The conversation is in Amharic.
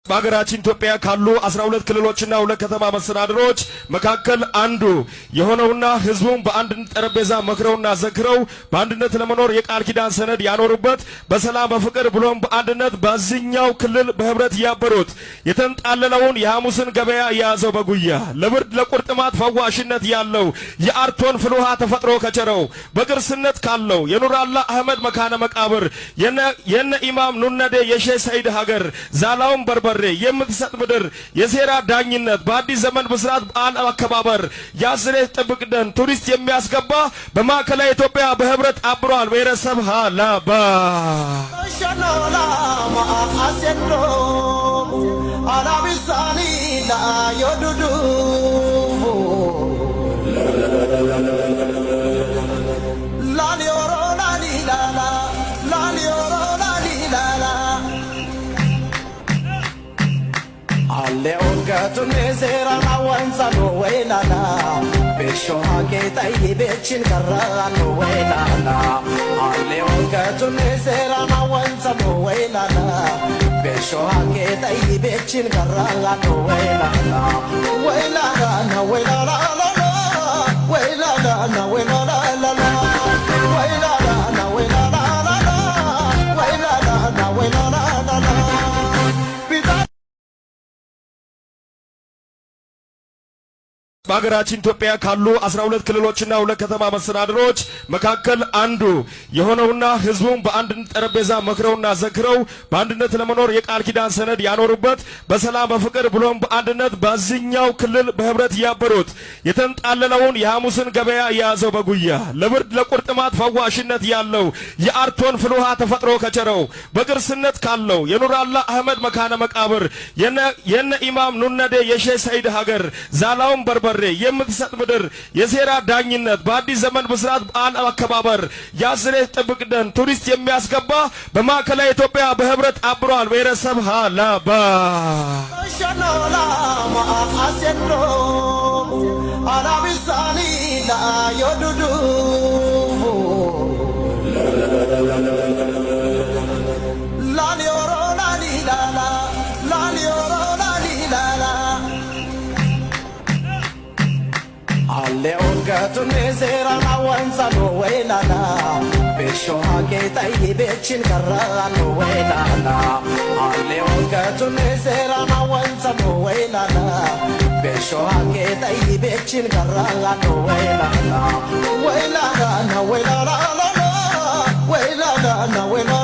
በሀገራችን ኢትዮጵያ ካሉ 12 ክልሎችና ሁለት ከተማ መስተዳድሮች መካከል አንዱ የሆነውና ህዝቡን በአንድ ጠረጴዛ መክረውና ዘክረው በአንድነት ለመኖር የቃል ኪዳን ሰነድ ያኖሩበት በሰላም በፍቅር ብሎም በአንድነት በዚህኛው ክልል በህብረት ያበሩት የተንጣለለውን የሐሙስን ገበያ የያዘው በጉያ ለብርድ ለቁርጥማት ፈዋሽነት ያለው የአርቶን ፍልውሃ ተፈጥሮ ከቸረው በቅርስነት ካለው የኑራላ አህመድ መካነ መቃብር የነ ኢማም ኑነዴ የሼህ ሰይድ ሀገር ዛላውን በርበሬ የምትሰጥ ምድር የሴራ ዳኝነት በአዲስ ዘመን በስርዓት በዓል አከባበር ያስሬ ጥብቅ ደን ቱሪስት የሚያስገባ በማዕከላዊ ኢትዮጵያ በህብረት አብሯል ብሔረሰብ ሃላባ በሀገራችን ኢትዮጵያ ካሉ 12 ክልሎችና ሁለት ከተማ መስተዳድሮች መካከል አንዱ የሆነውና ህዝቡን በአንድ ጠረጴዛ መክረውና ዘክረው በአንድነት ለመኖር የቃል ኪዳን ሰነድ ያኖሩበት በሰላም በፍቅር ብሎም በአንድነት በዚህኛው ክልል በህብረት ያበሩት የተንጣለለውን የሐሙስን ገበያ የያዘው በጉያ ለብርድ ለቁርጥማት ፈዋሽነት ያለው የአርቶን ፍልውሃ ተፈጥሮ ከቸረው በቅርስነት ካለው የኑራላ አህመድ መካነ መቃብር የነ ኢማም ኑነዴ የሼህ ሰይድ ሀገር ዛላውን በርበሬ የምትሰጥ ምድር የሴራ ዳኝነት በአዲስ ዘመን በስርዓት በዓል አከባበር ያስሬ ጥብቅ ደን ቱሪስት የሚያስገባ በማዕከላዊ ኢትዮጵያ በህብረት አብሯል ብሔረሰብ ሃላባ Way la la, way la la la, way la la, way la.